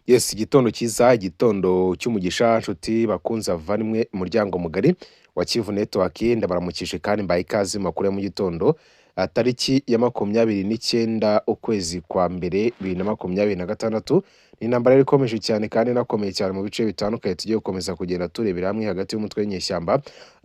Yes, igitondo cyiza, igitondo cy'umugisha, nshuti bakunze bavandimwe, umuryango mugari wa Kivu Network, ndabaramukije kandi mbaye ikaze mu makuru ya mu gitondo, tariki ya 29 ukwezi kwa mbere 2026. Ni intambara yari ikomeje cyane kandi inakomeye cyane mu bice bitandukanye tugiye gukomeza kugenda turebera hamwe hagati y'umutwe w'inyeshyamba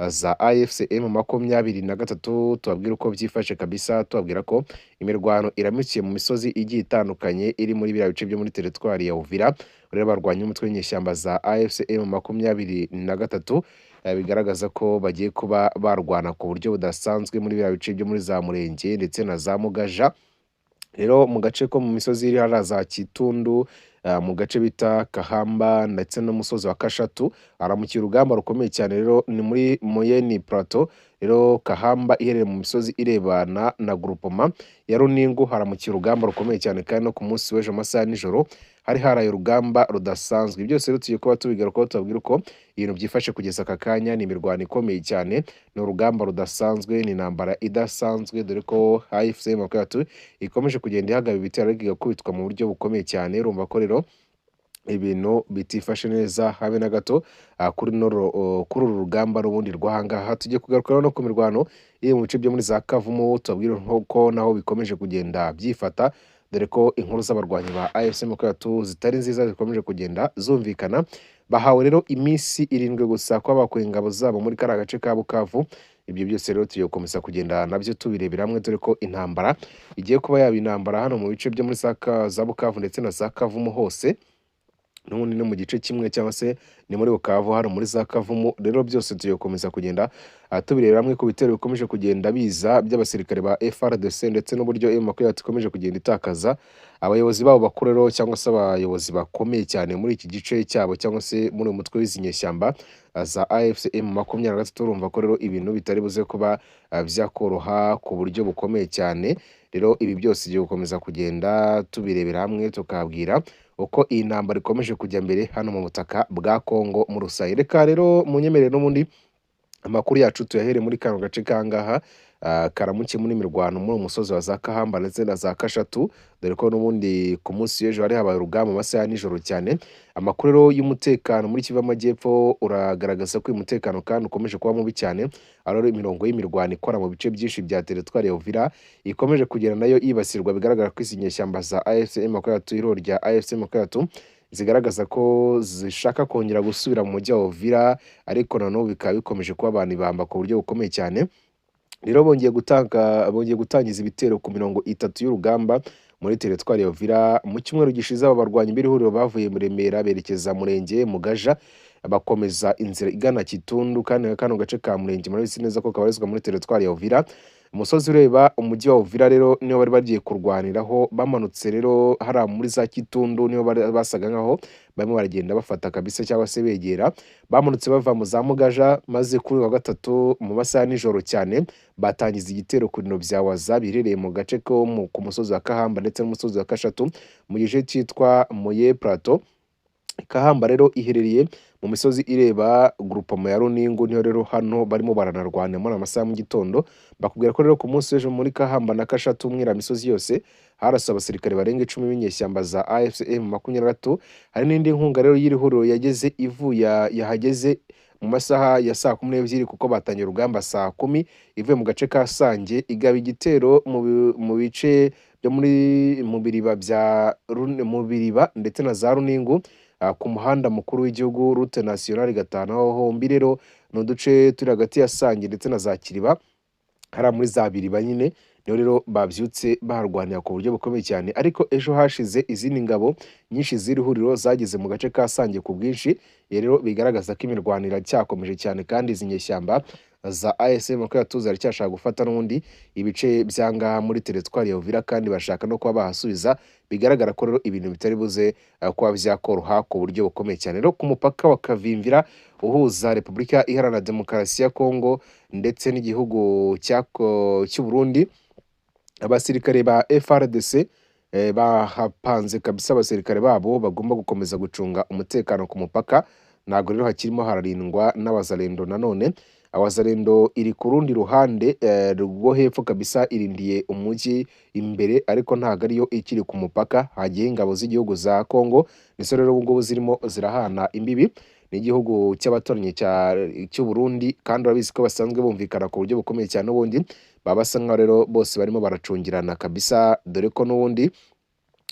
za AFC M23, tubabwira uko byifashe kabisa, tubabwira ko imirwano iramukiye mu misozi igiye itandukanye iri muri biriya bice byo muri teritwari ya Uvira. Rero barwanya umutwe w'inyeshyamba za AFC M23, bigaragaza ko bagiye kuba barwana ku buryo budasanzwe muri biriya bice byo muri za Murenge ndetse na za Mugaja. Rero mu gace ko mu misozi iri hariya za Kitundu, mu gace bita Kahamba ndetse n'umusozi wa Kashatu, haramukiye urugamba rukomeye cyane. Rero ni muri Moyeni Plateau. Rero Kahamba iherereye mu misozi irebana na Groupement ya Runingu, haramukiye urugamba rukomeye cyane, kandi no ku munsi w'ejo mu masaha ya nijoro hari haraye urugamba rudasanzwe. Byose rero tugiye kuba tubigarukaho, tubabwira uko ibintu byifashe kugeza aka kanya. Ni imirwano ikomeye cyane, ni urugamba rudasanzwe, ni intambara idasanzwe, dore ko AFC M23 ikomeje kugenda ihagaba ibitero ariko igakubitwa mu buryo bukomeye cyane. Urumva ko rero ibintu bitifashe neza habe na gato kuri uru rugamba n'ubundi rw'ahangaha. Tugiye kugaruka no ku mirwano iri mu bice byo muri za Kavumu, tubabwire ko naho bikomeje kugenda byifata, dore ko inkuru z'abarwanyi ba AFC M23 zitari nziza zikomeje kugenda zumvikana. Bahawe rero iminsi 7 gusa kuba bakuye ingabo zabo muri kariya gace ka Bukavu. Ibyo byose rero tugiye gukomeza kugenda nabyo tubirebera hamwe, dore ko intambara igiye kuba yaba intambara hano mu bice byo muri za Bukavu ndetse na za Kavumu hose, n'ubundi no mu gice kimwe cyangwa se ni muri Bukavu hano muri za Kavumu. Rero byose tugiye gukomeza kugenda tubirebera hamwe ku bitero bikomeje kugenda biza by'abasirikare ba FARDC ndetse n'uburyo M23 ikomeje kugenda itakaza abayobozi babo bakuru rero, cyangwa se abayobozi bakomeye cyane muri iki gice cyabo cyangwa se muri uyu mutwe w'izi nyeshyamba za AFC M23. Urumva ko rero ibintu bitari buze kuba byakoroha ku buryo bukomeye cyane. Rero ibi byose tugiye gukomeza kugenda tubirebera hamwe, tukabwira uko iyi ntambara ikomeje kujya mbere hano mu butaka bwa Kongo muri rusange. Reka rero munyemerere n'ubundi amakuru yacu tuyahere muri kano gace kangaha karamukiye muri mirwano muri umusozi wa za Kahamba ndetse na za Kashatu, dore ko n'ubundi ku munsi w'ejo hari habaye urugamba mu masaha ya nijoro cyane. Amakuru rero y'umutekano muri Kivu y'Amajyepfo uragaragaza ko uyu mutekano kandi ukomeje kuba mubi cyane, aho rero imirongo y'imirwano ikora mu bice byinshi bya teritwari ya Uvira ikomeje kugenda nayo yibasirwa. Bigaragara ko izi nyeshyamba za AFC M23, ihuriro rya AFC M23, zigaragaza ko zishaka kongera gusubira mu mujyi wa Uvira, ariko na n'ubu bikaba bikomeje kuba abantu ibamba ku buryo bukomeye cyane. Rero bongeye gutangiza ibitero ku mirongo 3 y'urugamba muri teritwari ya Uvira. Mu cyumweru gishize aba barwanyi b'iri huriro bavuye mu Remera berekeza Murenge Mugaja, bakomeza inzira igana Kitundu, kandi kano gace ka Murenge murabizi neza ko kabarizwa muri teritwari ya Uvira. Umusozi ureba umujyi wa Uvira rero niho bari bagiye kurwaniraho. Bamanutse rero hariya muri za Kitundu niho bari basaga nkaho barimo baragenda bafata kabisa cyangwa se begera. Bamanutse bava mu za Mugaja, maze kuri wa gatatu mu masaha ya nijoro cyane batangiza igitero ku biro bya Waza biherereye mu gace ko ku musozi wa Kahamba ndetse n'umusozi wa Kashatu mu gice cyitwa Moye Plateau. Kahamba rero iherereye mu misozi ireba Groupement ya Runingu, niho rero hano barimo baranarwana muri amasaha mu gitondo. Bakubwira ko rero ku munsi w'ejo muri Kahamba na Kashatu mwira misozi yose haraswe abasirikare barenga 10 b'inyeshyamba za AFC M23. Hari n'indi nkunga rero y'iri huriro yageze ivuye yahageze mu masaha ya saa 12, kuko batangiye urugamba saa 10, ivuye mu gace ka Sange igaba igitero mu bice byo muri mu biriba bya mu biriba ndetse na za Runingu, ku muhanda mukuru w'igihugu route nationale 5. Aho hombi rero ni uduce turi hagati ya Sange ndetse na za Kiriba, hariya muri za Biriba nyine niho rero babyutse baharwanira ku buryo bukomeye cyane. Ariko ejo hashize izindi ngabo nyinshi z'iri huriro zageze mu gace ka Sange ku bwinshi. Rero bigaragaza ko imirwano iracyakomeje cyane, kandi izi nyeshyamba za AFC M23 ziracyashaka gufata n'ubundi ibice by'angaha muri teritwari ya Uvira, kandi bashaka no kuba bahasubiza. Bigaragara ko rero ibintu bitari buze kuba byakoroha ku buryo bukomeye cyane. Rero ku mupaka wa Kavimvira uhuza Repubulika Iharanira Demokarasi ya Kongo ndetse n'igihugu cy'u Burundi, abasirikare ba FARDC bahapanze kabisa abasirikare babo bagomba gukomeza gucunga umutekano ku mupaka. Ntabwo rero hakirimo hararindwa n'abazalendo nanone. Wazalendo iri ku rundi ruhande rwo hepfo kabisa, irindiye umujyi imbere, ariko ntabwo ariyo ikiri ku mupaka. Hagiye ingabo z'igihugu za Kongo, nizo rero ubu ngubu zirimo zirahana imbibi n'igihugu cy'abaturanyi cy'u Burundi, kandi urabizi ko basanzwe bumvikana ku buryo bukomeye cyane. N'ubundi baba basa nkaho rero bose barimo baracungirana kabisa, dore ko n'ubundi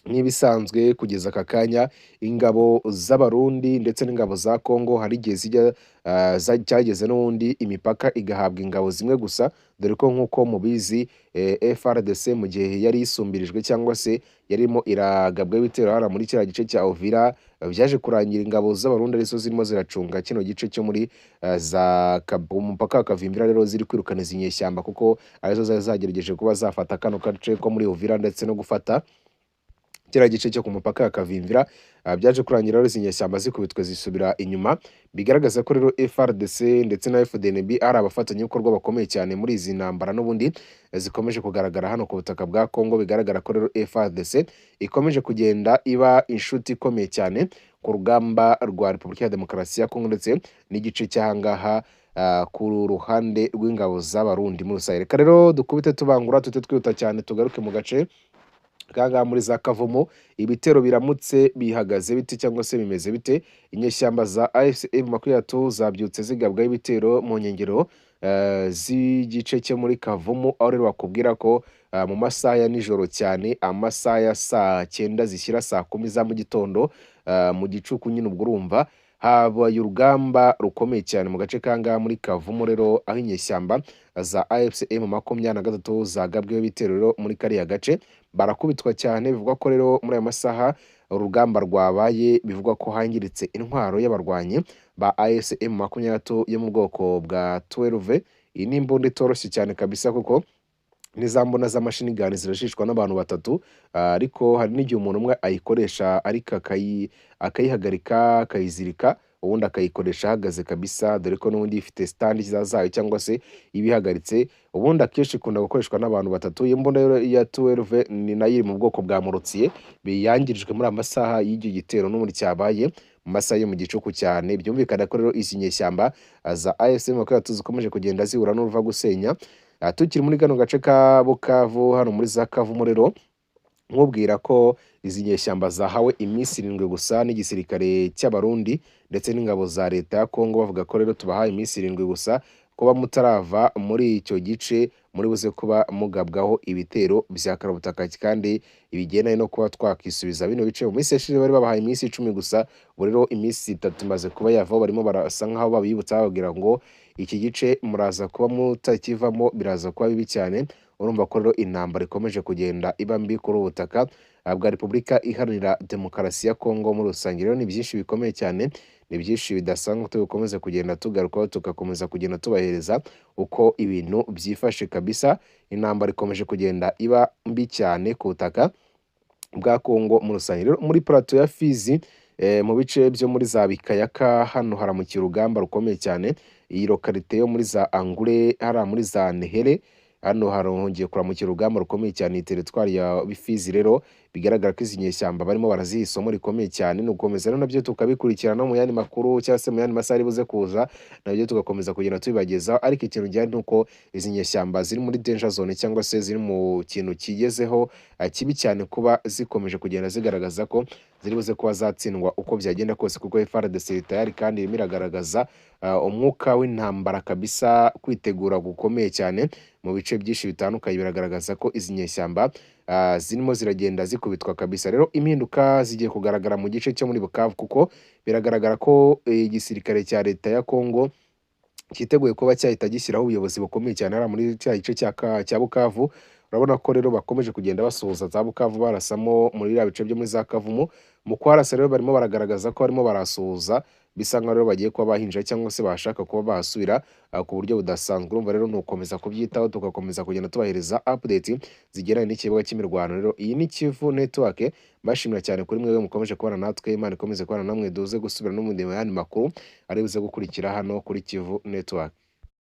nk'ibisanzwe kugeza aka kanya ingabo z'Abarundi ndetse n'ingabo za Kongo hari igihe zijya cyageze n'ubundi imipaka igahabwa ingabo zimwe gusa, dore ko nk'uko mubizi FARDC mu gihe yari isumbirijwe cyangwa se yarimo iragabwa ibitero hariya muri kiriya gice cya Uvira, byaje kurangira ingabo z'Abarundi arizo zirimo ziracunga kino gice cyo muri za umupaka wa Kavimvira, rero ziri kwirukana izi nyeshyamba kuko arizo zari zagerageje kuba zafata kano gace ko muri Uvira ndetse no gufata kiriya gice cyo ku mupaka wa Kavimvira. Byaje kurangira rero izi nyeshyamba zikubitwe zisubira inyuma, bigaragaza ko rero FARDC ndetse na FDNB ari abafatanyabikorwa bakomeye cyane muri izi ntambara n'ubundi zikomeje kugaragara hano ku butaka bwa Kongo. Bigaragara ko rero FARDC ikomeje kugenda iba inshuti ikomeye cyane ku rugamba rwa Repubulika ya Demokarasi ya Kongo ndetse n'igice cy'ahangaha ku ruhande rw'ingabo z'Abarundi muri rusange. Reka rero dukubite tubangura, tute twihuta cyane tugaruke mu gace kangaha muri za Kavumu. Ibitero biramutse bihagaze bite cyangwa se bimeze bite? Inyeshyamba za AFC M23 zabyutse zigabwaho ibitero mu nkengero z'igice cyo muri Kavumu, aho rero bakubwira ko mu masaha ya nijoro cyane, amasaha ya saa 9 zishyira saa 10 za mu gitondo, mu gicuku nyine, ubwo urumva habaye urugamba rukomeye cyane mu gace kangaha muri Kavumu rero, aho inyeshyamba za AFC M23 zagabweho ibitero rero muri kariya gace, barakubitwa cyane. Bivugwa ko rero muri aya masaha urugamba rwabaye, bivugwa ko hangiritse intwaro y'abarwanyi ba AFC M23 yo mu bwoko bwa 12. Iyi ni imbunda itoroshye cyane kabisa, kuko n'iza mbunda z'amashinigani zirashishwa n'abantu batatu, ariko hari n'igihe umuntu umwe ayikoresha ariko akayihagarika, akayizirika, ubundi akayikoresha ahagaze kabisa, dore ko n'ubundi ifite stand zayo cyangwa se ibihagaritse. Ubundi akenshi ikunda gukoreshwa n'abantu batatu. Iyo mbunda rero ya 12 ni nayo iri mu bwoko bwa mortier, biyangirijwe muri aya masaha y'icyo gitero n'ubundi cyabaye mu masaha yo mu gicuku cyane. Byumvikana ko rero izi nyeshyamba za AFC M23 zikomeje kugenda zihura n'uruva gusenya. Tukiri muri kano gace ka Bukavu, hano muri za Kavumu rero, nkubwira ko izi nyeshyamba zahawe iminsi 7 gusa n'igisirikare cy'Abarundi ndetse n'ingabo za leta ya Kongo, bavuga ko rero tubahaye iminsi 7 gusa, kuba mutarava muri icyo gice muri buze kuba mugabwaho ibitero bya karabutaka kandi ibigendanye no kuba twakisubiza bino bice. Mu minsi yashize bari babahaye iminsi 10 gusa, ubu rero iminsi 3 imaze kuba yavaho, barimo barasa nkaho babibutsa bababwira ngo iki gice muraza kuba mutakivamo biraza kuba bibi cyane. Urumva ko rero intambara ikomeje kugenda iba mbi kuri ubu butaka bwa Repubulika Iharanira Demokarasi ya Kongo muri rusange. Rero ni byinshi bikomeye cyane, ni byinshi bidasanzwe tubikomeze kugenda tugarukaho, tugakomeza kugenda tubahereza uko ibintu byifashe kabisa. Intambara ikomeje kugenda iba mbi cyane ku butaka bwa Kongo muri rusange. Rero muri plateau ya Fizi, mu bice byo muri za Bikayaka, hano haramukiye urugamba rukomeye cyane. Iyi localité yo muri za Angure, hariya muri za Nehere, hano harongeye kuramukira urugamba rukomeye cyane. Iyi teritwari ya Fizi rero bigaragara ko izi nyeshyamba barimo baraziha isomo rikomeye cyane. Ni ugukomeza rero nabyo tukabikurikirana mu yandi makuru cyangwa se mu yandi masaha ari buze kuza, nabyo tugakomeza kugenda tubibagezaho. Ariko ikintu gihari ni uko izi nyeshyamba ziri muri danger zone cyangwa se ziri mu kintu kigezeho kibi cyane, kuba zikomeje kugenda zigaragaza ko ziri buze kuba zatsindwa uko byagenda kose, kuko FARDC iri tayari kandi irimo iragaragaza umwuka w'intambara kabisa, kwitegura gukomeye cyane mu bice byinshi bitandukanye. Biragaragaza ko izi nyeshyamba zirimo ziragenda zikubitwa kabisa. Rero impinduka zigiye kugaragara mu gice cyo muri Bukavu, kuko biragaragara ko igisirikare cya leta ya Kongo cyiteguye kuba cyahita gishyiraho ubuyobozi bukomeye cyane hariya muri cya gice cya Bukavu. Urabona ko rero bakomeje kugenda basuhuza za Bukavu, barasamo muri biriya bice byo muri za Kavumu. Mu kuharasa rero barimo baragaragaza ko barimo barasuhuza, bisa nkaho rero bagiye kuba bahinjira cyangwa se bashaka kuba bahasubira ku buryo budasanzwe. Urumva rero ni ugukomeza kubyitaho, tugakomeza kugenda tubahereza update zigendanye n'ikibuga cy'imirwano. Rero iyi ni Kivu Network, mbashimira cyane kuri mwebwe mukomeje kubana natwe. Imana ikomeze kubana namwe, duze gusubira no mu yandi makuru ari buze gukurikira hano kuri Kivu Network.